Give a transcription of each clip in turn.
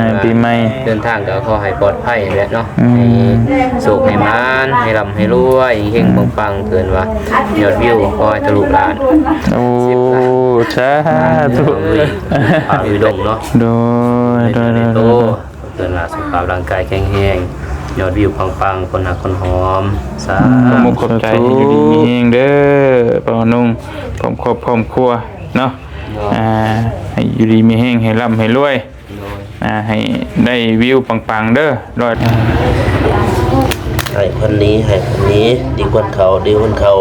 ອ່າ ປີໃໝ່ ເດີນທາງກໍຂໍໃຫ້ປອດໄພແຫຼະເນາະ ອືມ ໃຫ້ໂຊກໃຫ້ໝານ ໃຫ້ລ່ຳໃຫ້ລວຍ ເຮັງໆ ປັງໆ ເອີ້ນວ່າຍອດວິວຂໍໃຫ້ທະລຸລ້ານ. ໂອ້ ສາທຸ ພາບຢູ່ດົງເນາະ ໂດຍ ໂດຍ ໂດຍ ໂດຍ ເອີ້ນວ່າສຸຂະພາບຮ່າງກາຍແຂງແຮງ ຍອດວິວປັງໆ ຄົນຮັກຄົນຫອມ ສາທຸ ຂອບໃຈ ຢູ່ດີມີແຮງເດີ ປ້ານົງ ພ້ອມຄອບ ພ້ອມຄົວເນາະ ໂດຍ ອ່າ ໃຫ້ຢູ່ດີມີແຮງ ໃຫ້ລ່ຳໃຫ້ລວຍ ໂດຍ ອ່າ ໃຫ້ໄດ້ວິວປັງໆເດີ ຮ້ອຍ ໃຫ້ຄົນນີ້ ໃຫ້ຄົນນີ້ ດີຄວັນເຂົ້າ ດີຄວັນເຂົ້າ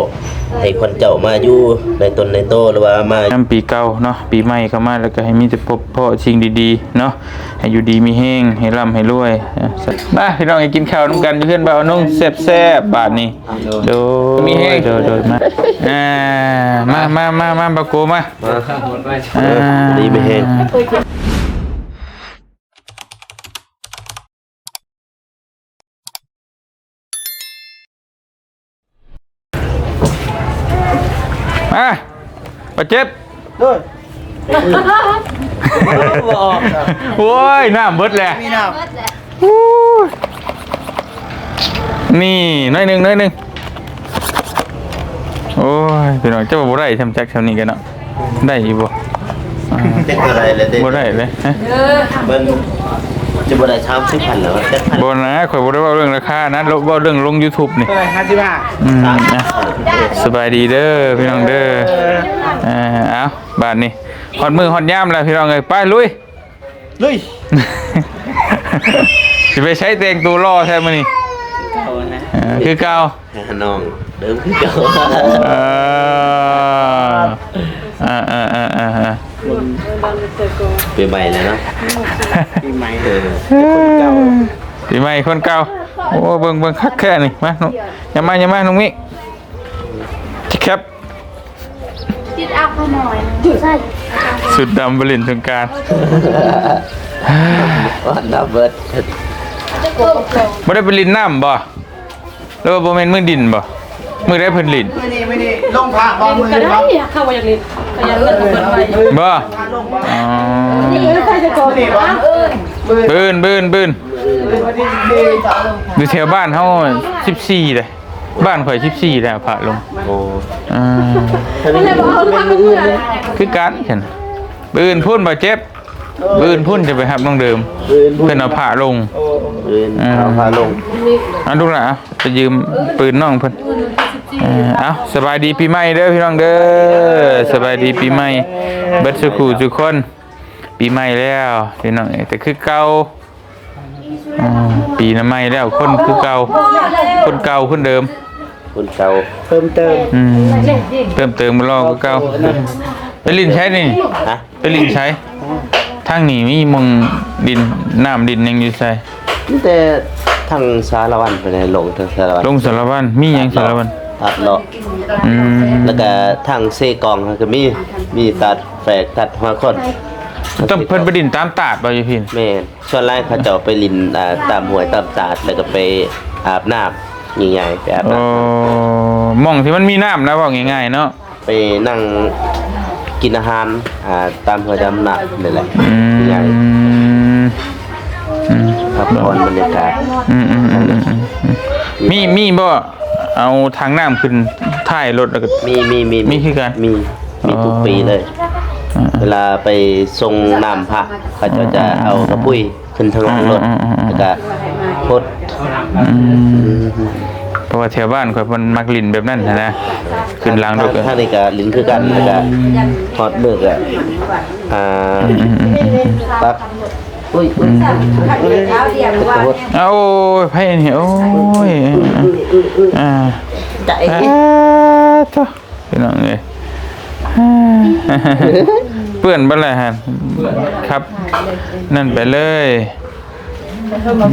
ໃຫ້ຄວັນເຈົ້າມາຢູ່ໃນຕົນໃນໂຕ ຫຼືວ່າມາຍາມປີເກົ່າເນາະ ປີໃໝ່ເຂົ້າມາ ແລ້ວກໍໃຫ້ມີແຕ່ພົບພໍ້ສິ່ງດີໆເນາະ ໃຫ້ຢູ່ດີມີແຮງ ໃຫ້ລ່ຳໃຫ້ລວຍ. ມາພີ່ນ້ອງ ກິນເຂົ້ານຳກັນຢູ່ເຮືອນບ່າວນົງແຊບໆ ບາດນີ້ ໂດຍ ມີແຮງ ໂດຍ ໂດຍ ມາ ອ່າ ມາ ມາ ມາ ມາ ບ່າວໂກ ມາ ມາ ອ່າ ດີມີແຮງ. ມາ ບາດເຈັບ ໂດຍ ບໍ່ອອກ ໂອ້ຍ ນ້ຳເບິດແຫຼະ ມີນ້ຳ ອູ້ຍ ນີ້ ໜ້ອຍໜຶ່ງ ໜ້ອຍໜຶ່ງ ໂອ້ຍ ພີ່ນ້ອງ ເຈົ້າວ່າບໍ່ໄດ້ ທຳຈັກຊ່ຳນີ້ກັນເນາະ. ໄດ້ຢູ່ບໍ່? ອ່າ ເຈັກເທົ່າໃດແລ້ວເດ້? ບໍ່ໄດ້ເດ້ ຮະ? ມັນຈະບໍ່ໄດ້ສາມສິບພັນແລ້ວ ເຈັດພັນ. ບໍ່ນະ ຂ້ອຍບໍ່ໄດ້ເວົ້າເລື່ອງລາຄານະ ເວົ້າເລື່ອງລົງຢູທູບນີ້. ເທົ່າໃດ? ຫ້າສິບຫ້າ. ອືມ ອ່ະ ສະບາຍດີເດີພີ່ນ້ອງເດີ. ເອີ ເອົາ ບາດນີ້ຮອດມື້ຮອດຍາມແລ້ວພີ່ນ້ອງເອີຍ ໄປລຸຍ. ລຸຍ ຊິໄປໃສແຕ່ງໂຕຫຼໍ່ແທ້ມື້ນີ້? ເກົ່ານະ ເອີ ຄືເກົ່າ ຫານ້ອງເດີ ຄືເກົ່າ ເອີ ອ່າໆໆໆ ປີໃໝ່ແລ້ວເນາະ ປີໃໝ່ ເອີ ປີໃໝ່ຄົນເກົ່າ. ໂອ້ ເບິ່ງ ເບິ່ງຄັກແທ້ນີ້ ມາ ນ້ອງ ຢ່າມາ ຢ່າມາ ນ້ອງມິ ຊິແຄບ ຕິດອັບເຮົາໜ້ອຍ ໃສ່ ຊຸດດຳໄປຫຼິ້ນສົງການ ວ່ານຳເບິດ ບໍ່ໄດ້ໄປຫຼິ້ນນ້ຳບໍ່? ຫຼືວ່າບໍ່ແມ່ນມື້ດິນບໍ່? ມື້ໃດເພິ່ນຫຼິ້ນ? ມື້ນີ້ ມື້ນີ້ລົງພະບໍ່? ມື້ອື່ນບໍ່? ເຂົາບໍ່ຢາກຫຼິ້ນ ເຂົາຢາກເພິ່ນເພິ່ນໄວ້ບໍ່? ອໍ ມື້ນີ້ ມື້ອື່ນ ມື້ອື່ນ ມື້ອື່ນ ຢູ່ແຖວບ້ານເຮົາສິບສີ່ເດ້. ບ້ານຂ້ອຍສິບສີ່ແລ້ວພະລົງ. ໂອ້ ອ່າ ຄືກັນຊັ້ນ ມື້ອື່ນພຸ້ນບໍ່ເຈັບ ມື້ອື່ນພຸ້ນຈະໄປຮັບນ້ອງເດີມ ມື້ອື່ນພຸ້ນ ເພິ່ນເອົາພະລົງ. ໂອ້ ມື້ອື່ນ ອ່າ ເອົາພະລົງ. ເອົາລູກຫຼານໄປຢືມປືນນ້ອງເພິ່ນ. ເອີ ເອົາ ສະບາຍດີປີໃໝ່ເດີພີ່ນ້ອງເດີ ສະບາຍດີປີໃໝ່ເບິດສູ່ຄູ່ສູ່ຄົນ. ປີໃໝ່ແລ້ວພີ່ນ້ອງເອີຍ ແຕ່ຄືເກົ່າ. ອ່າ ປີໃໝ່ແລ້ວ ຄົນຄືເກົ່າ ຄົນເກົ່າຄົນເດີມ ຄົນເກົ່າ ເພີ່ມເຕີມ ອືມ ເພີ່ມເຕີມຫຼໍ່ກວ່າເກົ່າ. ໄປຫຼິ້ນໃສນີ້? ຮະ? ໄປຫຼິ້ນໃສ? ທາງນີ້ມີໝ່ອງດິນ ນ້ຳດິນຫຍັງຢູ່ໃສ? ມີແຕ່ທາງສາລະວັນໄປແຫຼະ ລົງທາງສາລະວັນ ລົງສາລະວັນ. ມີຫຍັງສາລະວັນ? ຕັດເລາະ ອືມ ແລ້ວກະທາງເຊກອງຫັ້ນກະມີ ມີຕັດແຝກ ຕັດຫົວຄົນ. ຕ້ອງເພິ່ນໄປຫຼິ້ນຕາມຕາດບໍ່ຢູ່ພີ້? ແມ່ນ. ສ່ວນຫຼາຍເຂົາເຈົ້າໄປຫຼິ້ນ ອ່າ ຕາມຫ້ວຍຕາມຕາດ ແລ້ວກໍໄປອາບນ້ຳ ງ່າຍໆ ໄປອາບນ້ຳ. ໂອ້ ໝ່ອງທີ່ມັນມີນ້ຳນະ ເວົ້າງ່າຍໆເນາະ ໄປນັ່ງກິນອາຫານ ອ່າ ຕາມຫ້ວຍຕາມນ້ຳນີ້ແຫຼະ. ອືມ ງ່າຍ ອືມ ພັກຜ່ອນບັນຍາກາດ. ອືມໆໆໆ ມີ ມີບໍ່? ເອົາຖັງນ້ຳຂຶ້ນທ້າຍລົດແລ້ວກໍ ມີ ມີ ມີ ມີຄືກັນ ມີ ມີທຸກປີເລີຍ. ອໍ ອ່າໆ ເວລາໄປສົ່ງນ້ຳພະ ເຂົາເຈົ້າຈະເອົາກະປຸ້ຍຂຶ້ນທາງຫຼັງລົດ ອ່າໆໆໆ ແລ້ວກະຫົດ. ອືມ ເພາະວ່າແຖວບ້ານຂ້ອຍເພິ່ນມັກຫຼິ້ນແບບນັ້ນຫັ້ນນະ ຂຶ້ນຫຼັງລົດ. ທາງນີ້ກະຫຼິ້ນຄືກັນ ແລ້ວກະຮອດມື້ກະ ອ່າ ອືມໆໆໆ ຕັກ ໂອ້ຍ ໂອ້ຍ ອືມ ໂອ້ຍ ໂອ້ຍ ໂອ້ຍ ໃຜນີ້? ໂອ້ຍ ອ່າ ໃຈ ອ່າ ໂທ້ ພີ່ນ້ອງເອີຍ ເປື້ອນເບິດແລ້ວຫັ້ນ ຄັບ ນັ້ນໄປເລີຍ.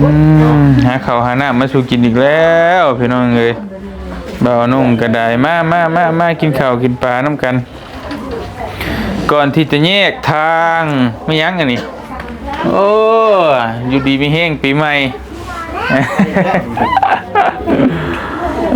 ອືມ ຫາເຂົ້າຫານ້ຳມາສູ່ກິນອີກແລ້ວ ພີ່ນ້ອງເອີຍ. ບ່າວນົງກໍໄດ້ ມາ ມາ ມາ ມາກິນເຂົ້າກິນປານຳກັນ. ກ່ອນທີ່ຈະແຍກທາງ ແມ່ນຫຍັງອັນນີ້? ໂອ້ ຢູ່ດີມີແຮງປີໃໝ່. ເ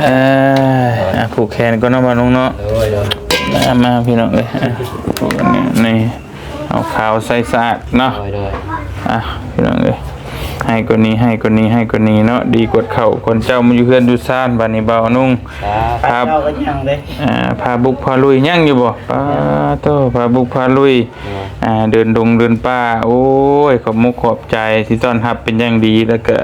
ເອີ ອ່ະ ຜູກແຂນກ່ອນເນາະ ບ່າວນຸ່ງເນາະ. ໂດຍ ໂດຍ ມາ ມາ ພີ່ນ້ອງເອີຍ ອ່ະ ນີ້ ເອົາຂາວໃສ່ສະອາດເນາະ. ໂດຍ ໂດຍ ອ່ະ ພີ່ນ້ອງເອີຍ ໃຫ້ກວ່ານີ້ ໃຫ້ກວ່ານີ້ ໃຫ້ກວ່ານີ້ເນາະ. ດີກວດເຂົ້າກ່ອນເຈົ້າມາຢູ່ເຮືອນຢູ່ຊານ. ບາດນີ້ບ່າວນຸ່ງ ອ່າ ພາ ພາບຸກພາລຸຍຍັງຢູ່ບໍ່? ປາໂທ້ ພາບຸກພາລຸຍ ອ່າ ເດີນດົງເດີນປ່າ. ໂອ້ຍ ຂອບມຸກຂອບໃຈທີ່ຕ້ອນຮັບເປັນຢ່າງດີ ແລ້ວກະ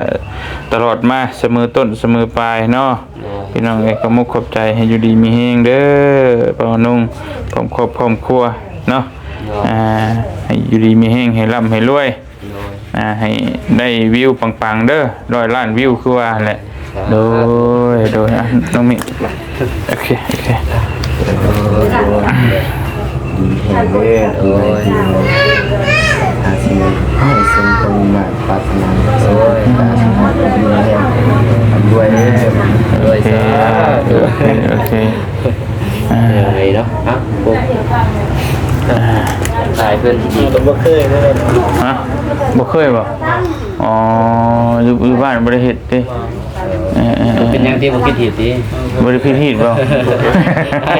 ຕະຫຼອດມາສະເໝີຕົ້ນສະເໝີປາຍເນາະ. ໂດຍ ພີ່ນ້ອງເອີຍ ຂອບມຸກຂອບໃຈ ໃຫ້ຢູ່ດີມີແຮງເດີ ບ່າວນຸ່ງ ພ້ອມຄອບພ້ອມຄົວເນາະ. ໂດຍ ອ່າ ໃຫ້ຢູ່ດີມີແຮງ ໃຫ້ລ່ຳໃຫ້ລວຍ ໂດຍ ອ່າ ໃຫ້ໄດ້ວິວປັງໆເດີ ຮ້ອຍລ້ານວິວຄືວ່າຫັ້ນແຫຼະ. ສາທຸ ໂດຍ ໂດຍ ອ່ະ ນ້ອງມິ ໂອເຄ ໂອເຄ ດີແຮງເດີ ໂດຍ ທີ່ຫາສິ່ງໃຫ້ສົມຄວາມມຸ່ງມາດປາດຖະໜາ ໂດຍ ສຸຂະພາບດີແຮງ ລຳລວຍເດີ ໂດຍ ໂດຍ ສາທຸ ໂອເຄ ໂອເຄ ອ່າ ເປັນຈັ່ງໃດເນາະ? ຮະ? ພວກ ອ່າ ຂາຍເພິ່ນ ກໍບໍ່ເຄີຍເລີຍ ຮະ? ບໍ່ເຄີຍບໍ່? ອໍ ຢູ່ ຢູ່ບ້ານບໍ່ໄດ້ເຮັດຕິ? ເອີ ເອີ ເອີ ເປັນຫຍັງທີ່ບໍ່ຄິດເຮັດຕິ? ບໍ່ໄດ້ຄິດເຮັດບໍ່?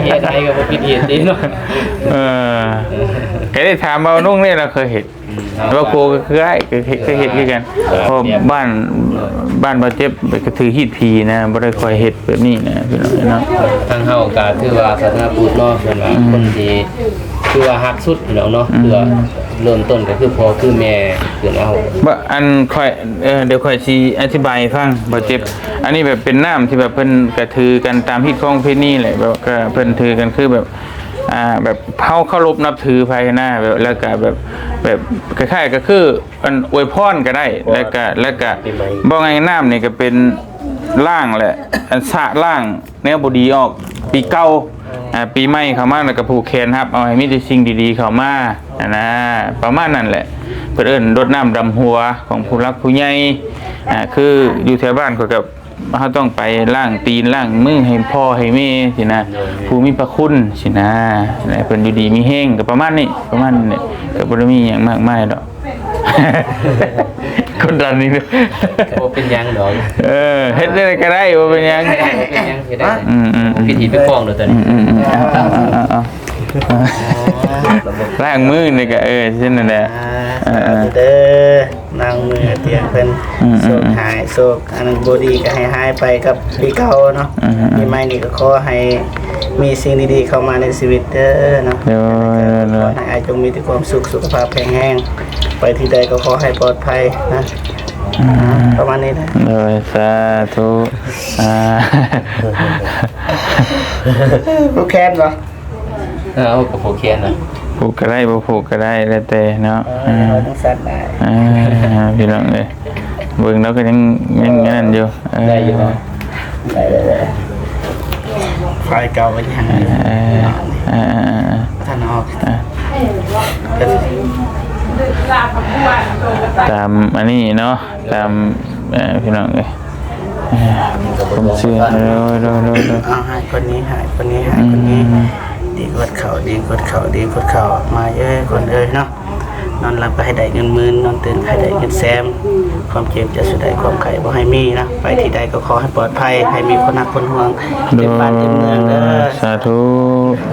ເຮັດໃດກໍບໍ່ຄິດເຮັດຕິເນາະ? ເອີ ກໍໄດ້ຖາມບ່າວນຸ່ງນີ້ລະເຄີຍເຮັດ. ອືມ ບ່າວໂກກໍຄືອ້າຍ ກໍເຮັດ ເອີ ກໍເຮັດຄືກັນ ເອີ ເພາະບ້ານ ເອີ ບ້ານບ່າວເຈັບກໍຖືຮີດຜີນະ ບໍ່ໄດ້ຄ່ອຍເຮັດແບບນີ້ນະ ພີ່ນ້ອງເນາະ. ທາງເຮົາກໍຖືວ່າສາທາລະນະພຸດເນາະ ເພິ່ນວ່າ ອືມ ຄົນທີ່ ຄືວ່າຮັກສຸດພີ່ນ້ອງເນາະ ອືມ ເພື່ອເລີ່ມຕົ້ນກໍຄືພໍ່ຄືແມ່ຄືເຮົາ ບໍ່ ອັນຂ້ອຍ ເອີ ດຽວຂ້ອຍຊິອະທິບາຍໃຫ້ຟັງ ບ່າວເຈັບ. ອັນນີ້ແບບເປັນນ້ຳທີ່ແບບເພິ່ນກະຖືກັນຕາມຮີດຄອງປະເພນີແຫຼະ ແບບກະເພິ່ນຖືກັນຄືແບບ ອ່າ ແບບເຮົາເຄົາລົບນັບຖືໃຜນະ ແບບ ແລ້ວກະແບບ ແບບຄ້າຍໆກໍຄື ອັນອວຍພອນກໍໄດ້ ແລ້ວກະ ແລ້ວກະ ປີໃໝ່ ເວົ້າງ່າຍໆ ນ້ຳນີ້ກໍເປັນລ້າງແຫຼະ ອັນຊະລ້າງແນວບໍ່ດີອອກ ປີເກົ່າ ອ່າ ປີໃໝ່ເຂົ້າມາ ແລ້ວກໍຜູກແຂນຮັບເອົາໃຫ້ມີແຕ່ສິ່ງດີໆເຂົ້າມາ ຫັ້ນນະ ປະມານນັ້ນແຫຼະ. ເພິ່ນເອີ້ນໂດດນ້ຳດຳຫົວຂອງຜູ້ຫຼັກຜູ້ໃຫຍ່ ອ່າ ຄືຢູ່ແຖວບ້ານຂ້ອຍກໍ ເຮົາຕ້ອງໄປລ້າງຕີນລ້າງມືໃຫ້ພໍ່ໃຫ້ແມ່ຊີ້ນະ ໂດຍ ຜູ້ມີພະຄຸນຊີ້ນະ ແລະ ເພິ່ນຢູ່ດີມີແຮງ ກໍປະມານນີ້ ປະມານນີ້ ກໍບໍ່ໄດ້ມີຫຍັງມາກມາຍດອກ. ກົດດັນນີ້ ບໍ່ເປັນຫຍັງດອກ ເອີ ເຮັດໄດ້ກໍໄດ້ ບໍ່ເປັນຫຍັງ ບໍ່ເປັນຫຍັງ ເຮັດໄດ້ ອືມໆ ຜິດທີ່ໄປຟ້ອງໂດຍຕົວນີ້ ອືມໆ ເອົາໆໆໆ ລ້າງມືນີ້ກໍ ເອີ ເຊັ່ນນັ້ນແຫຼະ ອ່າ ເອີໆ ສາທຸເດີ ລ້າງມືຕຽງເພິ່ນ ອືມໆ ໂຊກຫາຍ ໂຊກອັນນັ້ນບໍ່ດີກໍໃຫ້ຫາຍໄປກັບປີເກົ່າເນາະ ອືມໆ ປີໃໝ່ນີ້ກໍຂໍໃຫ້ມີສິ່ງດີໆເຂົ້າມາໃນຊີວິດເດີເນາະ ໂດຍໆ ຂໍໃຫ້ອ້າຍຈົ່ງມີແຕ່ຄວາມສຸກ ສຸຂະພາບແຂງແຮງ ໄປທີ່ໃດກໍຂໍໃຫ້ປອດໄພນະ ອືມ ອ່າ ປະມານນີ້ນະ ໂດຍ ສາທຸ ອ່າ ຜູກແຂນບໍ່? ເອີ ເອົາ ກໍຜູກແຂນນະ ຜູກກໍໄດ້ ບໍ່ຜູກກໍໄດ້ ແລ້ວແຕ່ເນາະ ເອີ ເອີ ເຮົາຈັ່ງຊັ້ນໄດ້ ອ່າ ພີ່ນ້ອງເອີຍ ເບິ່ງແລ້ວກໍຍັງ ຍັງອັນນັ້ນຢູ່ ເອີ ໄດ້ຢູ່ບໍ່? ໄດ້ ໄດ້ ໄດ້ ໄຟເກົ່າກໍຍັງ ເອີ ເອີ ເອີ ບໍ່ທັນອອກ ອ່າ ຕາມອັນນີ້ເນາະ ຕາມ ເອີ ພີ່ນ້ອງເອີຍ ເອີ ຄວາມເຊື່ອ ໂດຍ ໂດຍ ໂດຍ ໂດຍ ເອົາ ໃຫ້ຄົນນີ້ ໃຫ້ຄົນນີ້ ໃຫ້ຄົນນີ້ ອືມ ດີກວດເຂົ້າ ດີກວດເຂົ້າ ດີກວດເຂົ້າ ມາເອີຍ ຄົນເອີຍເນາະ ນອນຫຼັບກໍໃຫ້ໄດ້ເງິນໝື່ນ ນອນຕື່ນໃຫ້ໄດ້ເງິນແສນ ຄວາມເຈັບຢ່າສູ່ໄດ້ ຄວາມໄຂ້ບໍ່ໃຫ້ມີເນາະ ໄປທີ່ໃດກໍຂໍໃຫ້ປອດໄພ ໃຫ້ມີຄົນຮັກຄົນຫ່ວງ ເຕັມບ້ານເຕັມເມືອງເດີ ໂດຍ ສາທຸ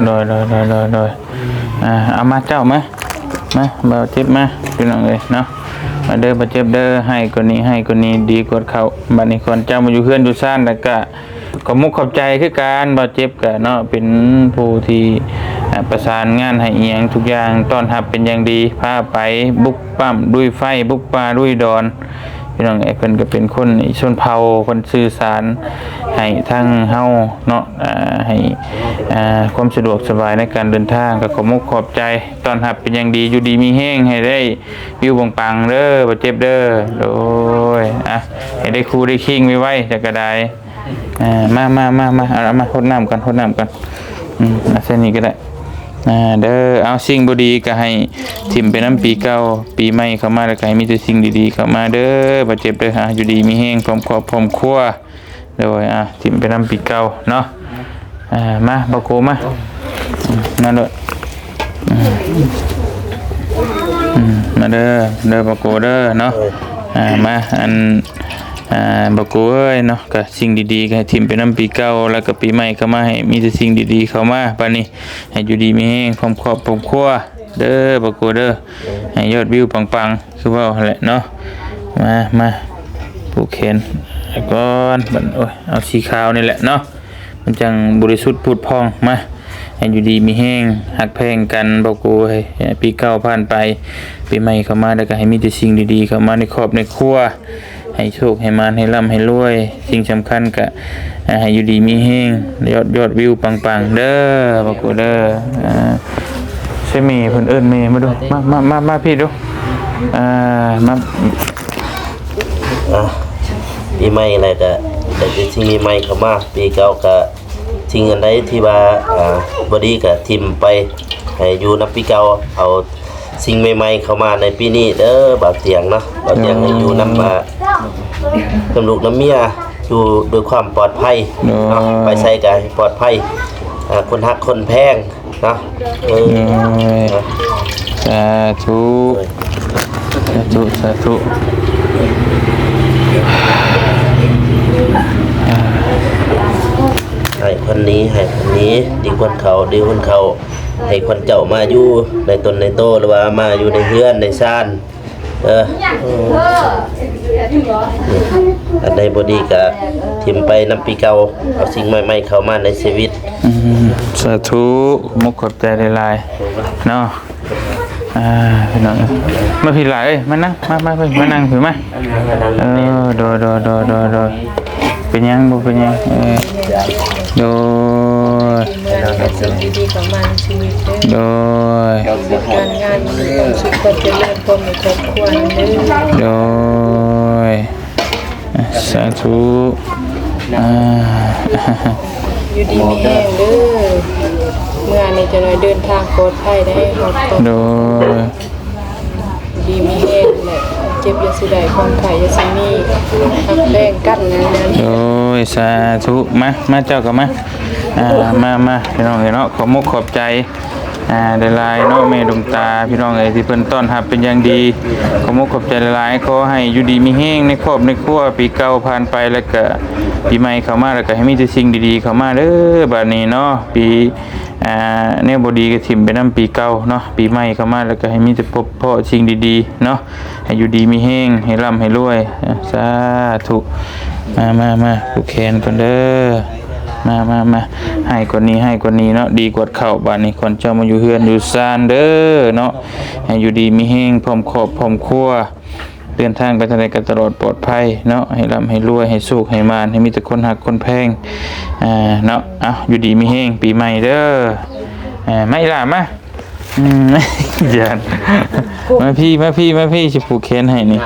ໂດຍ ໂດຍ ໂດຍ ໂດຍ ໂດຍ ອ່າ ເອົາມາເຈົ້າມາ ມາ ບ່າວເຈັບມາ ພີ່ນ້ອງເອີຍເນາະ ມາເດີບ່າວເຈັບເດີ ໃຫ້ກວ່ານີ້ ໃຫ້ກວ່ານີ້ ດີກວດເຂົ້າ ບາດນີ້ກ່ອນເຈົ້າມາຢູ່ເຮືອນຢູ່ຊານ ແລ້ວກະຂອບມຸກຂອບໃຈຄືກັນ ບ່າວເຈັບກະເນາະ ເປັນຜູ້ທີ່ ອ່າ ປະສານງານໃຫ້ອີ່ຫຍັງທຸກຢ່າງ ຕ້ອນຮັບເປັນຢ່າງດີ ພາໄປບຸກປ້ຳລຸຍໄຟ ບຸກປ່າລຸຍດອນ ພີ່ນ້ອງເອີຍ ເພິ່ນກໍເປັນຄົນຊົນເຜົ່າ ເພິ່ນສື່ສານໃຫ້ທາງເຮົາເນາະ ອ່າ ໃຫ້ ອ່າ ຄວາມສະດວກສະບາຍໃນການເດີນທາງ ກໍຂອບມຸກຂອບໃຈ ຕ້ອນຮັບເປັນຢ່າງດີ ຢູ່ດີມີແຮງ ໃຫ້ໄດ້ວິວປັງໆເດີ ບ່າວເຈັບເດີ ໂດຍ ອ່ະ ໃຫ້ໄດ້ຄູ່ໄດ້ຄີງໄວໆ ຈັກກະໄດ້ ອ່າ ມາ ມາ ມາ ມາ ເອົາ ເອົາມາ ຫົດນ້ຳກ່ອນ ຫົດນ້ຳກ່ອນ ອືມ ເອົາໃສ່ນີ້ກໍໄດ້ ອ່າ ເດີ ເອົາ ສິ່ງບໍ່ດີກໍໃຫ້ຖິ້ມໄປນຳປີເກົ່າ ປີໃໝ່ເຂົ້າມາແລ້ວກໍໃຫ້ມີແຕ່ສິ່ງດີໆເຂົ້າມາເດີ ບ່າວເຈັບເດີ ອ່າ ຢູ່ດີມີແຮງ ພ້ອມຄອບພ້ອມຄົວ ໂດຍ ອ່າ ຖິ້ມໄປນຳປີເກົ່າເນາະ ອ່າ ມາ ບ່າວໂກ ມາ ອືມ ມາໂລດ ອືມ ອືມ ມາເດີ ເດີ ບ່າວໂກເດີເນາະ ອ່າ ມາ ອັນ ອ່າ ບໍ່ໂກເອີຍເນາະ ກະສິ່ງດີໆກະໃຫ້ຖິ້ມໄປນຳປີເກົ່າ ແລ້ວກະປີໃໝ່ເຂົ້າມາ ໃຫ້ມີແຕ່ສິ່ງດີໆເຂົ້າມາ ບາດນີ້ໃຫ້ຢູ່ດີມີແຮງ ພ້ອມຄອບພ້ອມຄົວເດີ ບໍ່ໂກເດີ ໃຫ້ຍອດວິວປັງໆ ຄືເວົ້າຫັ້ນແຫຼະເນາະ. ມາ ມາ ຜູກແຂນກ່ອນ ບັດ ໂອ້ຍ ເອົາສີຂາວນີ້ແຫຼະເນາະ ມັນຈັ່ງບໍລິສຸດຜຸດຜ່ອງ. ມາ ໃຫ້ຢູ່ດີມີແຮງ ຮັກແພງກັນ ບໍ່ໂກເອີຍ ໃຫ້ປີເກົ່າຜ່ານໄປ ປີໃໝ່ເຂົ້າມາ ແລ້ວກະໃຫ້ມີແຕ່ສິ່ງດີໆເຂົ້າມາໃນຄອບໃນຄົວ ໃຫ້ໂຊກໃຫ້ໝານ ໃຫ້ລ່ຳໃຫ້ລວຍ ສິ່ງສຳຄັນກະ ອ່າ ໃຫ້ຢູ່ດີມີແຮງ ຍອດ ຍອດວິວປັງໆເດີ ບໍ່ໂກເດີ. ອ່າ ໃສ່ແມ່ເພິ່ນ ເອີ້ນແມ່ມາດູ ມາ ມາ ມາ ມາພີ້ດູ ອ່າ ມາ. ອ່າ ປີໃໝ່ແລ້ວກະ ໄດ້ແຕ່ສິ່ງໃໝ່ໆເຂົ້າມາ ປີເກົ່າກະ ສິ່ງອັນໃດທີ່ວ່າ ອ່າ ບໍ່ດີກະຖິ້ມໄປ ໃຫ້ຢູ່ນຳປີເກົ່າ ເອົາສິ່ງໃໝ່ໆເຂົ້າມາໃນປີນີ້ເດີ ບ່າວຕຽງເນາະ. ບ່າວຕຽງໃຫ້ຢູ່ນຳ ອ່າ ນຳລູກນຳເມຍ ຢູ່ດ້ວຍຄວາມປອດໄພເນາະ ໂດຍ ໄປໃສກະໃຫ້ປອດໄພ ອ່າ ຄົນຮັກຄົນແພງ ເນາະ ເອີ ໂດຍ ສາທຸ ສາທຸ ສາທຸ ໃຫ້ຄົນນີ້ ໃຫ້ຄົນນີ້ ດີຄວັນເຂົ້າ ດີຄວັນເຂົ້າ ໃຫ້ຄວັນເຈົ້າມາຢູ່ໃນຕົນໃນໂຕ ຫຼືວ່າມາຢູ່ໃນເຮືອນໃນຊານ ເອີ ອັນໃດບໍ່ດີກະຖິ້ມໄປນຳປີເກົ່າ ເອົາສິ່ງໃໝ່ໆເຂົ້າມາໃນຊີວິດ. ອືມ ສາທຸ ຂອບມຸກຂອບໃຈຫຼາຍໆເນາະ. ອ່າ ພີ່ນ້ອງເອີຍ ມາພີ້ຫຼາຍເອີຍ ມານັ່ງ ມາ ມາ ມານັ່ງພີ້ມາ. ເອີ ໂດຍ ໂດຍ ເປັນຫຍັງ ບໍ່ເປັນຫຍັງ ເອີ ໂດຍ ເມືອມີແຕ່ສິ່ງດີໆເຂົ້າມາໃນຊີວິດເດີ ໂດຍ ການງານມີຄວາມສຸກຄວາມຈະເລີນ ຄວາມໃນຄອບຄົວນັ້ນເດີ ໂດຍ ສາທຸ ອ່າ ຢູ່ດີມີແຮງເດີ ເມືອນີ້ຈັກໜ້ອຍເດີນທາງປອດໄພໄດ້ຮອດຄອບ ໂດຍ ຢູ່ດີມີແຮງແຫຼະ ເຈັບຢ່າຊິໄດ້ ຄວາມໄຂ້ຢ່າຊິມີ ຮັກແພງກັນນະ ໂດຍ ສາທຸ ມາ ມາ ເຈົ້າກໍມາ ອ່າ ມາ ມາ ພີ່ນ້ອງເອີຍເນາະ ຂອບມຸກຂອບໃຈ ອ່າ ຫຼາຍໆເນາະ ແມ່ດົງຕາ ພີ່ນ້ອງເອີຍ ທີ່ເພິ່ນຕ້ອນຮັບເປັນຢ່າງດີ ຂອບມຸກຂອບໃຈຫຼາຍໆ ຂໍໃຫ້ຢູ່ດີມີແຮງໃນຄອບໃນຄົວ ປີເກົ່າຜ່ານໄປ ແລ້ວກະປີໃໝ່ເຂົ້າມາ ແລ້ວກະໃຫ້ມີແຕ່ສິ່ງດີໆເຂົ້າມາເດີ ບາດນີ້ເນາະ ປີ ອ່າ ແນວບໍ່ດີກໍຖິ້ມໄປນຳປີເກົ່າເນາະ ປີໃໝ່ເຂົ້າມາແລ້ວກໍໃຫ້ມີແຕ່ພົບພໍ້ສິ່ງດີໆເນາະ ໃຫ້ຢູ່ດີມີແຮງ ໃຫ້ລ່ຳໃຫ້ລວຍ ສາທຸ ມາ ມາ ມາ ຜູກແຂນກ່ອນເດີ ມາ ມາ ມາ ໃຫ້ກວ່ານີ້ ໃຫ້ກວ່ານີ້ເນາະ ດີກວ່າເກົ່າ ບາດນີ້ຂວັນເຈົ້າມາຢູ່ເຮືອນຢູ່ຊານເດີເນາະ ໃຫ້ຢູ່ດີມີແຮງ ພ້ອມຄອບພ້ອມຄົວ ເດີນທາງໄປທາງໃດກໍຕະຫຼອດປອດໄພເນາະ ໃຫ້ລ່ຳໃຫ້ລວຍ ໃຫ້ໂຊກໃຫ້ໝານ ໃຫ້ມີແຕ່ຄົນຮັກຄົນແພງ ອ່າ ເນາະ ເອົາ ຢູ່ດີມີແຮງ ປີໃໝ່ເດີ ອ່າ ມາອີ່ຫຼ້າ ມາ ອືມ ຢ້ານ ມາພີ້ ມາພີ້ ມາພີ້ ຊິຜູກແຂນໃຫ້ນີ້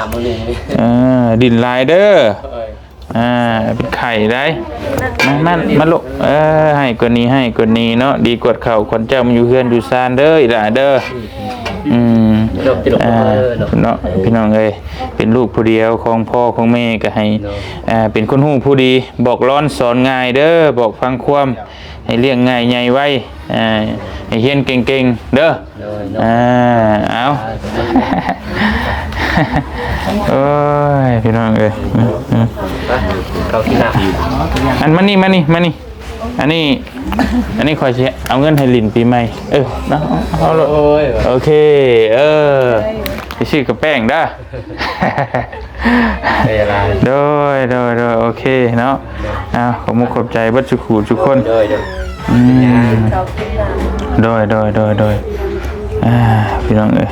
ອ່າ ດິ້ນຫຼາຍເດີ ອ່າ ເປັນໄຂ້ໄດ໋ ມາ ມາ ມາລູກ ເອີ ໃຫ້ກວ່ານີ້ ໃຫ້ກວ່ານີ້ເນາະ ດີກວ່າເກົ່າ ຂວັນເຈົ້າມາຢູ່ເຮືອນຢູ່ຊານເດີ ອີ່ຫຼ້າເດີ ອືມ ເນາະ ພີ່ນ້ອງເອີຍ ເປັນລູກຜູ້ດຽວຂອງພໍ່ຂອງແມ່ ກໍໃຫ້ ອ່າ ເປັນຄົນຮູ້ຜູ້ດີ ບອກລອນສອນງ່າຍເດີ ບອກຟັງຄວາມ ໃຫ້ລ້ຽງງ່າຍໃຫຍ່ໄວ ອ່າ ໃຫ້ຮຽນເກັ່ງໆເດີ ໂດຍ ອ່າ ເອົາ ໂອ້ຍ ພີ່ນ້ອງເອີຍ ເຂົ້າກິນນ້ຳ ອັນ ມານີ້ ມານີ້ ມານີ້ ອັນນີ້ ອັນນີ້ຂ້ອຍຊິເອົາເງິນໃຫ້ຫຼິ້ນປີໃໝ່ ເອີ ເນາະ ເອົາໂລດ ໂອ້ຍ ໂອເຄ ເອີ ໄປຊື້ກັບແປ້ງເດີ ໂດຍ ໂດຍ ໂດຍ ໂອເຄເນາະ ເອົາ ຂອບມຸກຂອບໃຈເບິດສູ່ຄູ່ສູ່ຄົນ ໂດຍ ໂດຍ ອືມ ໂດຍ ໂດຍ ໂດຍ ໂດຍ ອ່າ ພີ່ນ້ອງເອີຍ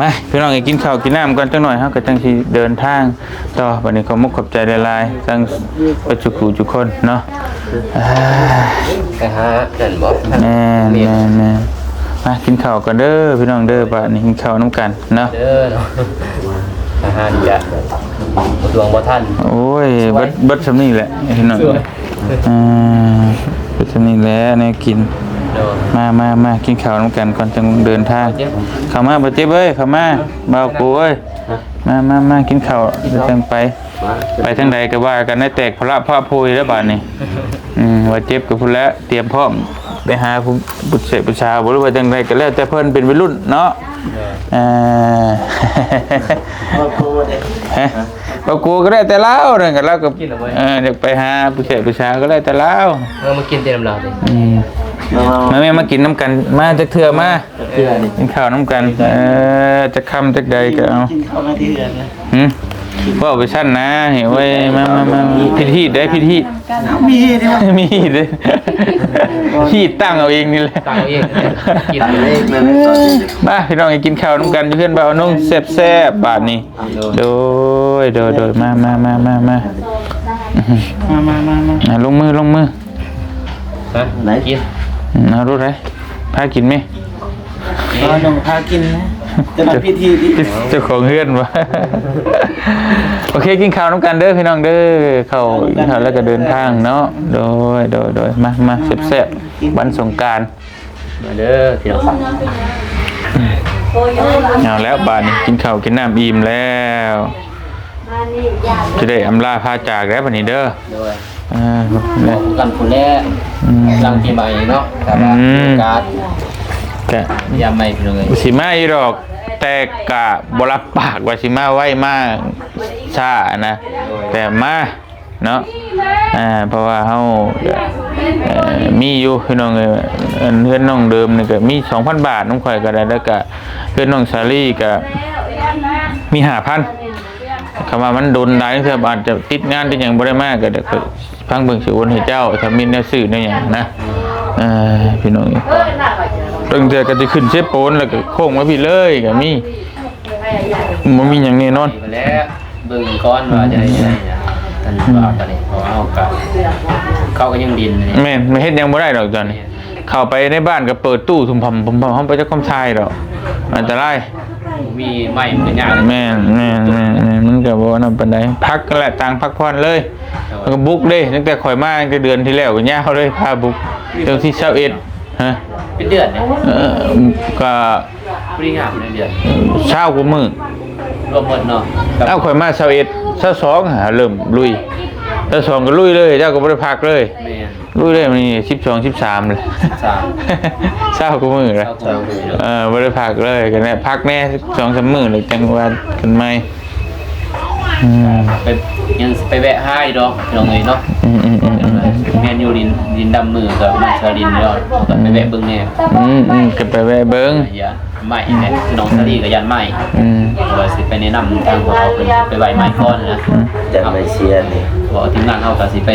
ມາ ພີ່ນ້ອງເອີຍ ກິນເຂົ້າກິນນ້ຳກ່ອນ ຈັກໜ້ອຍເຮົາກໍຈັ່ງຊິເດີນທາງ ຕໍ່ ບັດນີ້ຂອບມຸກຂອບໃຈຫຼາຍໆ ທັງເບິດສູ່ຄູ່ສູ່ຄົນເນາະ ອ່າ ໄປຫານັ້ນບໍ່ ແມ່ນ ແມ່ນ ແມ່ນ ມາກິນເຂົ້າກັນເດີພີ່ນ້ອງເດີ ບັດນີ້ກິນເຂົ້ານຳກັນເນາະ ເດີເນາະ ອາຫານກະບໍ່ຕວງບໍ່ທັນ ໂອ້ຍ ເບິດ ເບິດຊ່ຳນີ້ແຫຼະພີ່ນ້ອງ ອ່າ ເບິດຊ່ຳນີ້ແຫຼະແນວກິນ ໂດຍ ມາ ມາ ມາ ກິນເຂົ້ານຳກັນກ່ອນ ຈັ່ງເດີນທາງ ເຂົ້າມາ ບໍ່ເຈັບເອີຍ ເຂົ້າມາ ບ່າວກູເອີຍ ມາ ມາ ມາ ກິນເຂົ້າ ຈັ່ງໄປ ໄປທາງໃດກໍວ່າກັນ ໄດ້ແຕກພະລະພະໂພຍແລ້ວບາດນີ້ ອືມ ວ່າເຈັບກໍພຸ້ນແຫຼະ ຕຽມພ້ອມ ໄປຫາຜູ້ ຜູ້ແຊກຜູ້ສາວບໍ່ ຫຼືວ່າຈັ່ງໃດກໍແລ້ວແຕ່ເພິ່ນ ເປັນໄວລຸ້ນເນາະ. ເອີ ເອີ ບໍ່ກົວເດ້ ຮະ ບໍ່ກົວກໍແລ້ວແຕ່ລາວນັ້ນ ກໍລາວກໍ ກິນແລ້ວເວີ້ຍ ເອີ ຢາກໄປຫາຜູ້ແຊກຜູ້ສາວກໍແລ້ວແຕ່ລາວ. ເອີ ມາກິນແຕ່ນຳລາວເດ້ ອືມ ມາ ມາແມ່ ມາກິນນຳກັນ ມາຈັກເທື່ອ ມາ ເທື່ອນີ້ ກິນເຂົ້ານຳກັນ. ເອີ ຈັກຄ່ຳຈັກໃດກໍເອົາ ກິນເຂົ້າມາທີ່ເຮືອນນະ. ຫື ເວົ້າໄປຊັ້ນນະ ເຮີ້ຍ ມາ ມາ ມາ ຜິດຮີດເດ້ ຜິດຮີດ ມີເດ້ ມີເດ້ ຮີດຕັ້ງເອົາເອງນີ້ແຫຼະ ຕັ້ງເອົາເອງ ກິນເອງ. ມາພີ່ນ້ອງ ກິນເຂົ້ານຳກັນຢູ່ເຮືອນບ່າວນົງແຊບໆ ບາດນີ້. ໂດຍ ໂດຍ ໂດຍ ມາ ມາ ມາ ມາ ມາ ມາ ມາ ມາ ລົງມື ລົງມື. ຮະ ກິນ ເອົາໂລດເດ້ ພາກິນແມ. ເອີ ນ້ອງພາກິນນະ ແຕ່ວ່າພິທີນີ້ ເຈົ້າຂອງເຮືອນບໍ່? ໂອເຄ ກິນເຂົ້ານຳກັນເດີພີ່ນ້ອງເດີ ເຂົ້າ ກິນເຂົ້າແລ້ວກໍເດີນທາງເນາະ. ໂດຍ ໂດຍ ໂດຍ ມາ ມາ ແຊບໆ ວັນສົງການ ມາເດີພີ່ນ້ອງ. ເອົາແລ້ວ ບາດນີ້ກິນເຂົ້າກິນນ້ຳອີ່ມແລ້ວ ຈະໄດ້ອຳລາພາຈາກແລ້ວບາດນີ້ເດີ. ໂດຍ ອ່າ ພໍ້ກັນພຸ້ນແຫຼະ ອືມ ຫຼັງປີໃໝ່ເນາະ ຖ້າວ່າ ອືມ ມີໂອກາດ ກະ ຢາມໃໝ່ພີ່ນ້ອງເອີຍ ຊິມາຢູ່ດອກ ແຕ່ກະບໍ່ຮັບປາກວ່າຊິມາໄວມາຊ້ານະ. ໂດຍ ແຕ່ມາເນາະ ອ່າ ເພາະວ່າເຮົາ ເອີ ມີຢູ່ພີ່ນ້ອງເອີຍ ອັນເຮືອນນ້ອງເດີມນີ້ກະມີສອງພັນບາດນຳຂ້ອຍກະໄດ້ ແລ້ວກະເຮືອນນ້ອງສາລີກະມີຫ້າພັນ. ຄຳວ່າມັນດົນຫຼາຍ ເທື່ອອາດຈະຕິດງານຕິດຫຍັງບໍ່ໄດ້ມາ ກໍດຽວຂ້ອຍຟັງເບິ່ງຊິໂອນໃຫ້ເຈົ້າ ຖ້າມີແນວຊື້ແນວຫຍັງນະ. ເອີ ພີ່ນ້ອງເອີຍ ບາງເທື່ອກໍຈະຂຶ້ນເຊໂປນ ແລ້ວກໍໂຄ້ງມາພີ້ເລີຍກໍມີ ບໍ່ມີຫຍັງແນ່ນອນ. ແລ້ວເບິ່ງກ່ອນວ່າຈະໄດ້ ອືມ ຈະໄດ້ຫຍັງ ອັນ ອືມ ວ່າຕອນນີ້ ເພາະວ່າເຮົາກໍ ເຂົາກໍຍັງດິນຢູ່ນີ້ ແມ່ນ ມັນເຮັດຫຍັງບໍ່ໄດ້ດອກຕອນນີ້. ເຂົ້າໄປໃນບ້ານກໍເປີດຕູ້ທຸ່ມພຳ ທຸ່ມພຳ ເຮົາບໍ່ຈັກຄວາມຊາຍດອກ ອັນຕະລາຍ ມີໄມ້ມັນກໍຍາກ. ແມ່ນ ແມ່ນ ແມ່ນ ແມ່ນ ມັນກໍບໍ່ນັ້ນປານໃດ ພັກນັ້ນແຫຼະ ຕ່າງພັກຜ່ອນເລີຍ. ແລ້ວກໍບຸກເດ້ ຕັ້ງແຕ່ຂ້ອຍມາ ຕັ້ງແຕ່ເດືອນທີ່ແລ້ວກໍຍາວເລີຍ ພາບຸກ ເດືອນທີຊາວເອັດ ຮະ ເປັນເດືອນເດ້ ເອີ ກໍ ບໍ່ໄດ້ງາມເດ້ເດືອນ ຊາວກວ່າມື້ ລວມໝົດເນາະ. ເອົາ ຂ້ອຍມາຊາວເອັດ ຊາວສອງຫາເລີ່ມລຸຍ ຊາວສອງກໍລຸຍເລີຍ ເຈົ້າກໍບໍ່ໄດ້ພັກເລີຍ. ແມ່ນ ລຸຍເລີຍ ມື້ນີ້ສິບສອງ ສິບສາມເລີຍ ສິບສາມ ຊາວກວ່າມື້ເລີຍ ຊາວກວ່າມື້ເລີຍ. ເອີ ບໍ່ໄດ້ພັກເລີຍ ກໍແນ່ ພັກແນ່ສອງສາມມື້ ແລ້ວຈັ່ງວ່າກັນໃໝ່. ອືມ ໄປ ຍັງໄປແວະຫາຢູ່ດອກພີ່ນ້ອງເອີຍເນາະ. ອືມໆໆໆ ແມ່ນຢູ່ ດິນ ດິນດຳມືກໍມາຊາວດິນຢູ່ດອກ ກໍໄປແວະເບິ່ງແນ່. ອືມໆ ກໍໄປແວະເບິ່ງ ຢ້ານໄໝ້ແຫຼະ ນ້ອງສາລີກໍຢ້ານໄໝ້. ອືມ ເພາະວ່າຊິໄປແນະນຳທາງພວກເຮົາ ເພິ່ນໄປໄຫວ້ໄໝ້ກ່ອນນະ. ອືມ ຢ້ານໄໝ້ເສຍນີ້ ເພາະວ່າທີມງານເຮົາກໍຊິໄປ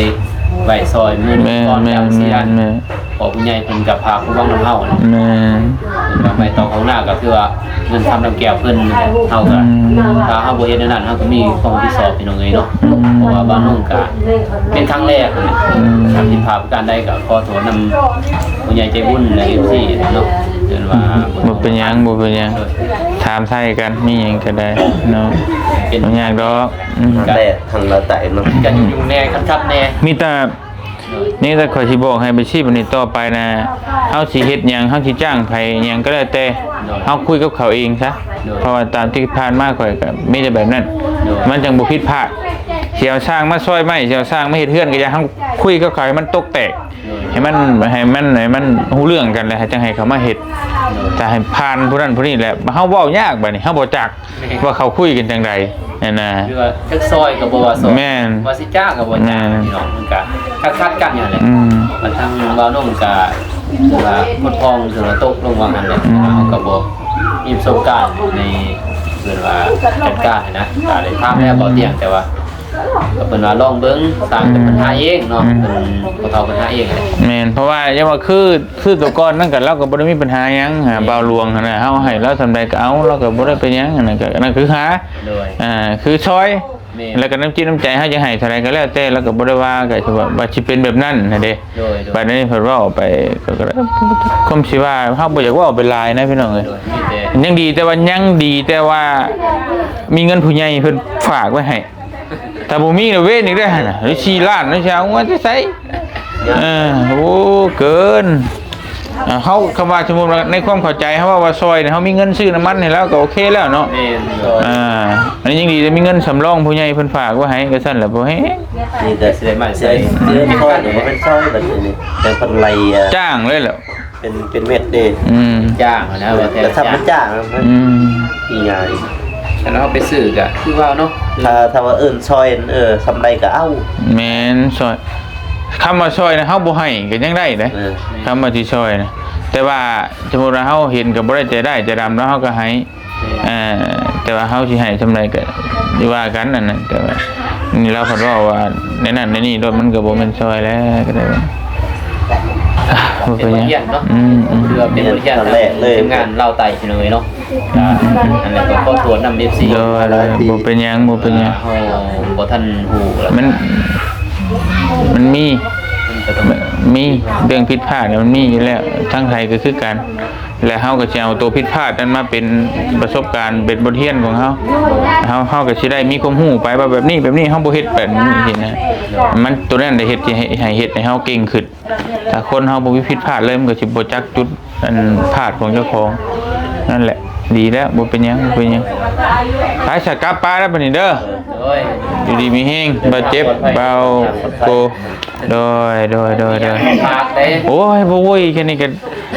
ໄຫວ້ຊ່ອຍມື້ໜຶ່ງກ່ອນ ແມ່ນໆໆໆ ຢ້ານມັນເສຍ. ເພາະຜູ້ໃຫຍ່ເພິ່ນກໍພາຜູ້ເວົ້ານຳເຮົານະ. ແມ່ນ ເພິ່ນວ່າໄມ້ຕອກຂອງໜ້າກໍຄືວ່າເງິນຄຳນຳແກ້ວເພິ່ນ ເຮົາກໍ ອືມ ຖ້າເຮົາບໍ່ເຮັດແນວນັ້ນ ເຮົາກໍມີຄວາມຮັບຜິດຊອບພີ່ນ້ອງເອີຍເນາະ. ອືມ ເພາະວ່າບ້ານໂນ້ນກໍເປັນຄັ້ງແລກນະ. ອືມ ຖ້າຜິດພາດປະການໃດກໍຂໍໂທດນຳຜູ້ໃຫຍ່ໃຈບຸນ ແລະ ເອັຟຊີ ເນາະ. ເອີ້ນວ່າ ອືມ ບໍ່ເປັນຫຍັງ ບໍ່ເປັນຫຍັງ ໂດຍ ຖາມໄຖ່ກັນ ມີຫຍັງກໍໄດ້ເນາະ ເປັນ ບໍ່ຍາກດອກ. ອືມ ແດດທາງລາວໃຕ້ເນາະ ກໍຫຍຸ້ງແດ່ ຄັນຄັບແດ່ ມີແຕ່ ນີ້ແຫຼະ ຂ້ອຍຊິບອກໃຫ້ໄປຊີບອັນນີ້ຕໍ່ໄປນະ ເຮົາຊິເຮັດຫຍັງ ເຮົາຊິຈ້າງໃຜຫຍັງກໍແລ້ວແຕ່ ໂດຍ ເຮົາຄຸຍກັບເຂົາເອງຊະ. ໂດຍ ເພາະວ່າຕາມທີ່ຜ່ານມາຂ້ອຍກໍມີແຕ່ແບບນັ້ນ ໂດຍ ມັນຈັ່ງບໍ່ຜິດພາດ. ຊິເອົາຊ່າງມາຊອຍໄມ້ ຊິເອົາຊ່າງມາເຮັດເຮືອນກໍຢ່າ ເຮົາຄຸຍກັບເຂົາໃຫ້ມັນຕົກແຕກ ໂດຍ ໃຫ້ມັນ ໃຫ້ມັນ ໃຫ້ມັນຮູ້ເລື່ອງກັນ ແລ້ວຈັ່ງໃຫ້ເຂົາມາເຮັດ. ໂດຍ ແຕ່ໃຫ້ຜ່ານຜູ້ນັ້ນຜູ້ນີ້ແຫຼະ ເຮົາເວົ້າຍາກ ບາດນີ້ເຮົາບໍ່ຈັກ ແມ່ນ ວ່າເຂົາຄຸຍກັນຈັ່ງໃດຫັ້ນນະ ຫຼືວ່າຈັກຊອຍກໍບໍ່ວ່າຊອຍ ແມ່ນ ວ່າຊິຈ້າກໍບໍ່ຈ້າ ແມ່ນ ພີ່ນ້ອງ ມັນກະຂັດໆກັນຢູ່ຫັ້ນແຫຼະ. ອືມ ບາດທາງບ່າວນົງກະຄືວ່າໝົດພອງ ຄືວ່າຕົກລົງວ່າຫັ້ນແຫຼະ. ອືມ ເຮົາກໍບໍ່ມີປະສົບການໃນ ເອີ້ນວ່າຈັດການຫັ້ນນະ ກໍໄດ້ຖາມແລ້ວ ອືມ ບໍ່ຕຽງ ແຕ່ວ່າ ກໍເພິ່ນວ່າລອງເບິ່ງ ສ້າງເປັນ ອືມ ບັນຫາເອງເນາະ. ອືມ ເພິ່ນ ພໍ່ເຖົ້າບັນຫາເອງແຫຼະ. ແມ່ນ ເພາະວ່າຢ່າວ່າຄື ຄືແຕ່ກ່ອນນັ້ນກໍ ລາວກໍບໍ່ໄດ້ມີບັນຫາຫຍັງຫາ ແມ່ນ ບ່າວຫຼວງຫັ້ນນະ ເຮົາໃຫ້ລາວສ່ຳໃດກໍເອົາ ລາວກໍບໍ່ໄດ້ເປັນຫຍັງຫັ້ນນະ. ກໍນັ້ນຄືຫາ ໂດຍ ອ່າ ຄືຊ່ອຍ ແມ່ນ ແລ້ວກໍນ້ຳຈິດນ້ຳໃຈເຮົາຈະໃຫ້ເທົ່າໃດກໍແລ້ວແຕ່ ລາວກໍບໍ່ໄດ້ວ່າ ກໍຄືວ່າ ວ່າຊິເປັນແບບນັ້ນຫັ້ນເດ້. ໂດຍ ໂດຍ ບາດນີ້ເພິ່ນເວົ້າໄປ ກໍ ກໍ ຄວາມຊິວ່າ ເຮົາບໍ່ຢາກເວົ້າໄປຫຼາຍນະ ພີ່ນ້ອງເອີຍ. ໂດຍ ມີແຕ່ ຍັງດີແຕ່ວ່າ ຍັງດີແຕ່ວ່າມີເງິນຜູ້ໃຫຍ່ເພິ່ນຝາກໄວ້ໃຫ້. ຖ້າບໍ່ມີລະເວນອີກເດ້ຫັ້ນນະ ສີ່ລ້ານນະ ຊິເອົາມາແຕ່ໃສ? ເອີ ໂອ້ ເກີນ ອ່າ ເຮົາ ຄຳວ່າສົມມຸດວ່າໃນຄວາມເຂົ້າໃຈເຮົາເວົ້າວ່າຊ່ອຍນີ້ ເຮົາມີເງິນຊື້ນ້ຳມັນໃຫ້ລາວກໍໂອເຄແລ້ວເນາະ. ແມ່ນ ຊ່ອຍ ອ່າ ອັນນີ້ຍັງດີແຕ່ມີເງິນສຳລອງຜູ້ໃຫຍ່ເພິ່ນຝາກໄວ້ໃຫ້ ກໍຊັ້ນແຫຼະ ບໍ່ແຮງ. ນີ້ກໍຊິໄດ້ມາໃສ່ ເດືອນ ເດືອນ ຊ່ອຍ ບໍ່ແມ່ນຊ່ອຍແບບນີ້ ແຕ່ເພິ່ນໄລ່ ອ່າ ຈ້າງເລີຍແຫຼະ ເປັນ ເປັນເມັດເດ້. ອືມ ຈ້າງນະ ວ່າແທ້ ແຕ່ຖ້າເພິ່ນຈ້າງ ອືມ ງ່າຍ ຄັນເຮົາໄປຊື້ກໍຄືວ່າເນາະ ຖ້າ ຖ້າວ່າເອີ້ນຊ່ອຍ ເອີ ສ່ຳໃດກໍເອົາ. ແມ່ນ ຊ່ອຍ ຄຳວ່າຊ່ອຍນະ ເຮົາບໍ່ໃຫ້ກໍຍັງໄດ້ເດ້. ເອີ ຄຳວ່າຊິຊ່ອຍນະ ແຕ່ວ່າສົມມຸດວ່າເຮົາເຫັນກໍບໍ່ໄດ້ໃຈຮ້າຍໃຈດຳເນາະ ເຮົາກໍໃຫ້. ເອີ ແຕ່ວ່າເຮົາຊິໃຫ້ສ່ຳໃດກໍວ່າກັນອັນນັ້ນ ແຕ່ວ່ານີ້ລາວພັດເວົ້າວ່າໃນນັ້ນໃນນີ້ໂລດ ມັນກໍບໍ່ແມ່ນຊ່ອຍແລ້ວ ກໍໄດ້ວ່າ ບໍ່ເປັນຫຍັງ ເປັນບົດຮຽນເນາະ. ອືມໆ ຄືວ່າເປັນບົດຮຽນ ຄັ້ງແລກເລີຍ ທີມງານລາວໃຕ້ ພີ່ນ້ອງເອີຍເນາະ. ອືມໆ ອັນນັ້ນກໍຂໍໂທດນຳ ເອັຟຊີ ໂດຍ ບໍ່ເປັນຫຍັງ ບໍ່ເປັນຫຍັງ ເຮົາບໍ່ທັນຮູ້ ມັນ ມັນມີ ມັນກໍຕ້ອງ ມີເລື່ອງຜິດພາດ ມັນມີຢູ່ແລ້ວ ທາງໃດກໍຄືກັນ. ແລະເຮົາກໍຊິເອົາຕົວຜິດພາດນັ້ນມາເປັນປະສົບການ ເປັນບົດຮຽນຂອງເຮົາ ເຮົາ ເຮົາກໍຊິໄດ້ມີຄວາມຮູ້ໄປວ່າແບບນີ້ ແບບນີ້ ເຮົາບໍ່ເຮັດແບບນີ້ ເຫັນນະ ມັນ ຕົວນັ້ນໄດ້ເຮັດ ໃຫ້ ໃຫ້ເຮັດໃຫ້ເຮົາເກັ່ງຂຶ້ນ. ຖ້າຄົນເຮົາບໍ່ມີຜິດພາດເລີຍ ມັນກໍຊິບໍ່ຈັກຈຸດອັນພາດຂອງເຈົ້າຂອງ. ນັ້ນແຫຼະ ດີແລ້ວ ບໍ່ເປັນຫຍັງ ບໍ່ເປັນຫຍັງ. ໄປສະ ກັບປາແລ້ວບັດນີ້ເດີ ໂດຍ ຢູ່ດີມີແຮງ ບາດເຈັບ ເບົາໂກ. ໂດຍ ໂດຍ ໂດຍ ໂດຍ ໂອ້ຍ ບໍ່ໂວ້ຍ ແຄ່ນີ້ກໍ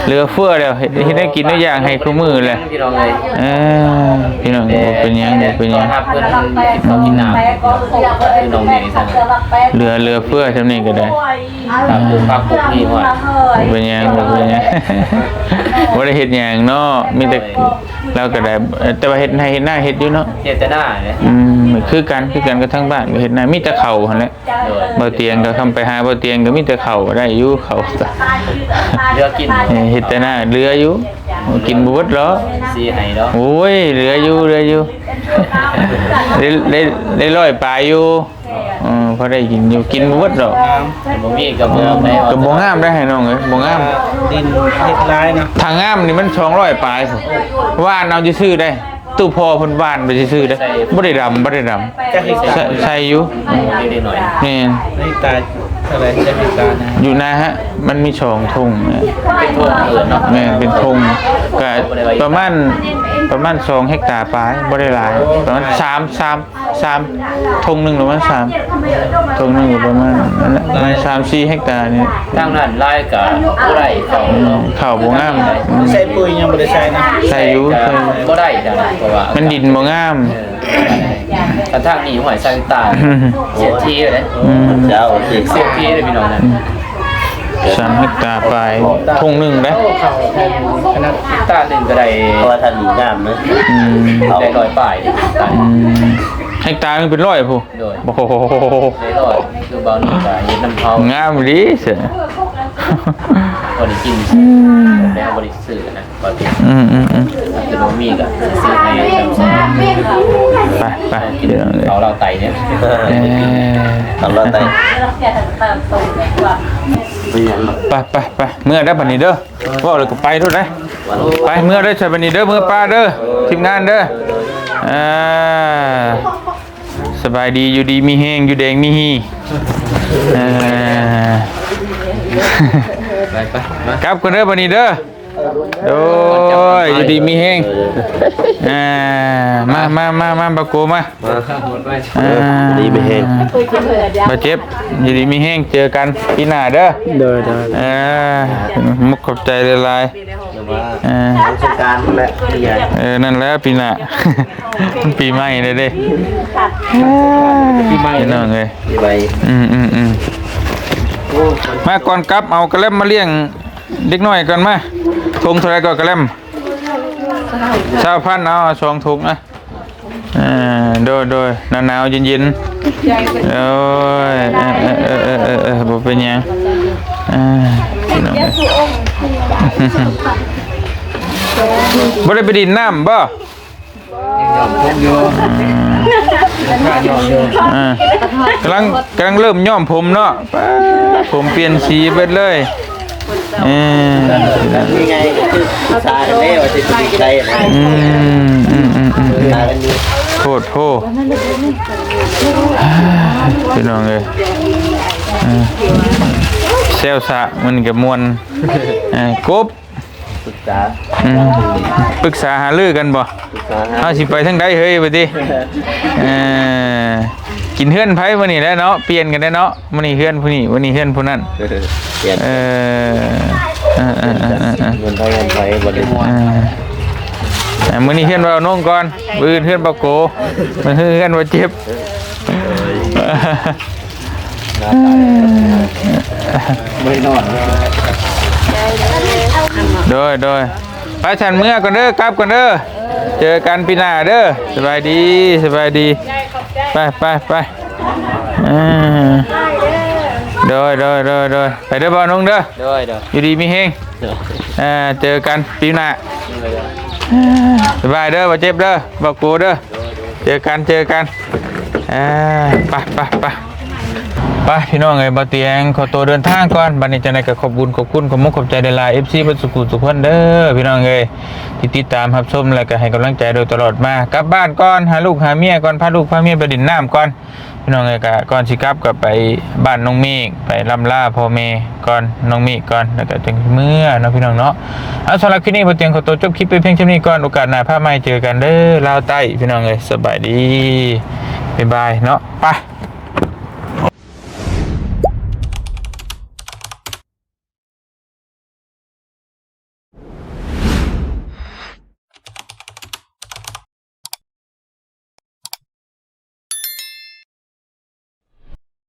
ເຫຼືອເຟືອແລ້ວ ເຮັດ ເຮັດແນວກິນແນວຢ່າງໃຫ້ຄູ່ມື້ແຫຼະ ພີ່ນ້ອງເອີຍ. ເອີ ພີ່ນ້ອງ ບໍ່ເປັນຫຍັງ ບໍ່ເປັນຫຍັງ ຕ້ອນຮັບເພິ່ນກິນເຂົ້າກິນນ້ຳ ຄືນ້ອງເມຊັ້ນ ເຫຼືອ ເຫຼືອເຟືອສ່ຳນີ້ກໍໄດ້ ຕາມປູກຜັກປູກນີ້ ບໍ່ເປັນຫຍັງ ບໍ່ເປັນຫຍັງ ບໍ່ໄດ້ເຮັດຫຍັງເນາະ ມີແຕ່ ລາວກໍໄດ້ ແຕ່ວ່າເຮັດໄຮ່ເຮັດນາເຮັດຢູ່ເນາະ ເຮັດແຕ່ນາແຫຼະ. ອືມ ຄືກັນ ຄືກັນກັບທາງບ້ານກໍເຮັດນາ ມີແຕ່ເຂົ້າຫັ້ນແຫຼະ. ໂດຍ ບໍ່ຕຽງກໍ ຄຳໄປຫາບໍ່ຕຽງກໍມີແຕ່ເຂົ້າ ໄດ້ຢູ່ເຂົ້າ ເຫຼືອກິນ ເອີ ເຮັດແຕ່ນາເຫຼືອຢູ່ ກິນບໍ່ເບິດດອກ ຊິໃຫ້ດອກ. ໂອ້ຍ ເຫຼືອຢູ່ ເຫຼືອຢູ່ ໄດ້ ໄດ້ ໄດ້ຮ້ອຍປາຍຢູ່. ເອີ ພໍໄດ້ກິນຢູ່ ກິນບໍ່ເບິດດອກ ບໍ່ມີກໍບໍ່ງາມໄດ໋ ກໍບໍ່ງາມໄດ໋ ໃຫ້ນ້ອງເອີຍ ບໍ່ງາມ ດິນເຮັດຫຼາຍເນາະ ຖ້າງາມນີ້ມັນສອງຮ້ອຍປາຍພຸ້ນ ຫວ່ານເອົາຊື່ໆໄດ໋. ຕູ້ພໍ່ເພິ່ນຫວ່ານໄປຊື່ໆເດ້ ບໍ່ໄດ້ດຳ ບໍ່ໄດ້ດຳ ໃສ່ ໃສ່ຢູ່ ແມ່ນ ໃນຕາເທົ່າໃດ ຈັກເຮັກຕານະ ຢູ່ນາຮະ ມັນມີສອງທົ່ງນະ ເປັນທົ່ງເນາະ ແມ່ນ ເປັນທົ່ງ ກະປະມານ ປະມານສອງເຮັກຕາປາຍ ບໍ່ໄດ້ຫຼາຍ ປະມານສາມ ສາມ ສາມ ທົ່ງໜຶ່ງປະມານສາມ ທົ່ງໜຶ່ງກໍປະມານນັ້ນແຫຼະ ປະມານສາມສີ່ເຮັກຕານີ້. ທາງນັ້ນຫຼາຍກະບໍ່ໄດ້ເຂົ້າເນາະ ເຂົ້າບໍ່ງາມ ໃສ່ປຸ໋ຍຍັງບໍ່ໄດ້ໃສ່ນະ ໃສ່ຢູ່ ໃສ່ຢູ່ ບໍ່ໄດ້ດອກ ເພາະວ່າມັນດິນບໍ່ງາມ ເອີ ຄັນທາງນີ້ຫ້ວຍ ສາມເຮັກຕາ ເສດຖີເດ້ ອືມ ເຈົ້າ ເສດຖີເດ້ພີ່ນ້ອງນະ ອືມ ສາມເຮັກຕາປາຍ ທົ່ງໜຶ່ງເດ້ ເຮົກຕາໜຶ່ງກໍໄດ້ ເພາະວ່າທ່ານນີ້ງາມເນາະ ອືມ ໄດ້ຮ້ອຍປາຍ ອືມ ເຮັກຕາໜຶ່ງເປັນຮ້ອຍພຸ້ນ ໂດຍ ໂອ້ໂຫ ໄດ້ຮ້ອຍ ຄືເບົານີ້ກໍເຮັດນຳເຂົາ ງາມອີ່ຫຼີເສຍ ບໍ່ໄດ້ກິນ ອືມ ແລ້ວບໍ່ໄດ້ຊື້ນະ ອືມໆໆ ຄືບໍ່ມີກໍຊື້ໃຫ້ ໄປໆ ກິນເຂົ້າລາວໄຕເນຍ ເອີ ເຂົ້າລາວໄຕ ໄປໆໆ ເມືອໄດ້ບັດນີ້ເດີ ເວົ້າແລ້ວກໍໄປໂລດເດ້ ໄປ ເມືອເດີ ໃສ່ບັດນີ້ເດີ ເມືອປາເດີ ທີມງານເດີ ອ່າ ສະບາຍດີ ຢູ່ດີມີແຮງ ຢູ່ແດງມີຮີ ເອີ ໄປໆ ມາ ກັບກັນເດີບັດນີ້ເດີ ໂດຍ ຢູ່ດີມີແຮງ ອ່າ ມາ ມາ ມາ ມາ ບາໂກ ມາ ມາ ອ່າ ດີມີແຮງ ບາເຈັບ ຢູ່ດີມີແຮງ ເຈີກັນປີໜ້າເດີ ໂດຍ ໂດຍ ເອີ ມຸກຂອບໃຈຫຼາຍໆ ເອີ ສົງການພຸ້ນແຫຼະ ເອີ ນັ້ນແຫຼະ ປີໜ້າ ປີໃໝ່ແລ້ວເດ້ ປີໃໝ່ ພີ່ນ້ອງເອີຍ ປີໃໝ່ ອືມໆໆ ໂອ້ ມາກ່ອນກັບ ເອົາກະແລັມມາລ້ຽງເດັກນ້ອຍກ່ອນ ມາ ຖົງເທົ່າໃດກໍກະແລັມ ຊາວພັນ ເອົາສອງຖົງອະ ເອີ ໂດຍໆ ໜາວໆ ເຢັນໆ ໂດຍ ເອີ ເອີ ບໍ່ເປັນຫຍັງ ເອີ ພີ່ນ້ອງເອີຍ ບໍ່ໄດ້ໄປດິນນ້ຳບໍ່? ຍັງຍ້ອມຜົມຢູ່ ອືມ ຍັງຍ້ອມຢູ່ ອ່າ ກຳລັງ ກຳລັງເລີ່ມຍ້ອມຜົມເນາະ ປາດ ຜົມປ່ຽນສີເບິດເລີຍ ເອີ ນີ້ໄງ ຄືສາເດ້ວ່າຊິດີໃຈນະ ອືມ ອືມໆໆ ໂພດໂພ ພີ່ນ້ອງເອີຍ ເອີ ແຊວສະ ມັນກໍມ່ວນ ເອີ ກົບ ປຶກສາ ອືມ ປຶກສາຫາລືກັນບໍ່? ປຶກສາຫາ ເຮົາຊິໄປທາງໃດເຮີ້ຍ ບັດນີ້? ເອີ ກິນເຮືອນໃຜມື້ນີ້ແຫຼະເນາະ ປ່ຽນກັນແຫຼະເນາະ. ມື້ນີ້ເຮືອນຜູ້ນີ້ ມື້ນີ້ເຮືອນຜູ້ນັ້ນ ປ່ຽນ ເອີ ເອີ ເອີ ເອີ ເອີ ເອີ ເຮືອນໃຜເຮືອນໃຜ ບັດນີ້ ເອີ ອ່າ ມື້ນີ້ເຮືອນບ່າວນົງກ່ອນ ມື້ອື່ນເຮືອນບ່າວໂກ ມື້ຮືເຮືອນບ່າວເຈັບ ບໍ່ໄດ້ນອນ ໂດຍ ໂດຍ ໄປຊັ້ນເມືອກ່ອນເດີ ກັບກ່ອນເດີ ເຈີກັນປີໜ້າເດີ ສະບາຍດີ ສະບາຍດີ ໄປ ໄປ ໄປ ເອີ ໂດຍ ໂດຍ ໂດຍ ໂດຍ ໄປເດີບ່າວນົງເດີ ໂດຍ ໂດຍ ຢູ່ດີມີແຮງ ໂດຍ ເອີ ເຈີກັນປີໜ້າ ໂດຍ ໂດຍ ສະບາຍເດີ ບໍ່ເຈັບເດີ ບໍ່ໂກເດີ ໂດຍ ໂດຍ ເຈີກັນ ເຈີກັນ ເອີ ໄປ ໄປ ໄປ ໄປ ພີ່ນ້ອງເອີຍ ບ່າວຕຽງຂໍຕົວເດີນທາງກ່ອນ ບັດນີ້ຈັ່ງໃດກໍຂອບບຸນຂອບຄຸນ ຂອບມຸກຂອບໃຈຫຼາຍໆ ເອັຟຊີ ເບິດສູ່ຜູ້ສູ່ຄົນເດີ ພີ່ນ້ອງເອີຍ ທີ່ຕິດຕາມຮັບຊົມ ແລະກໍໃຫ້ກຳລັງໃຈໂດຍຕະຫຼອດມາ ກັບບ້ານກ່ອນ ຫາລູກຫາເມຍກ່ອນ ພາລູກພາເມຍໄປຫຼິ້ນນ້ຳກ່ອນ ພີ່ນ້ອງເອີຍ ກະກ່ອນຊິກັບກໍໄປບ້ານນ້ອງເມກ ໄປລ່ຳລາພໍ່ແມ່ກ່ອນ ນ້ອງເມກກ່ອນ ແລ້ວກໍຈຶ່ງເມືອເນາະ ພີ່ນ້ອງເນາະ. ເອົາ ສຳລັບຄລິບນີ້ ບ່າວຕຽງຂໍຕົວຈົບຄລິບໄປພຽງສ່ຳນີ້ກ່ອນ ໂອກາດໜ້າພາໃໝ່ເຈີກັນເດີ ລາວໃຕ້ ພີ່ນ້ອງເອີຍ ສະບາຍດີ ບາຍບາຍເນາະ ໄປ.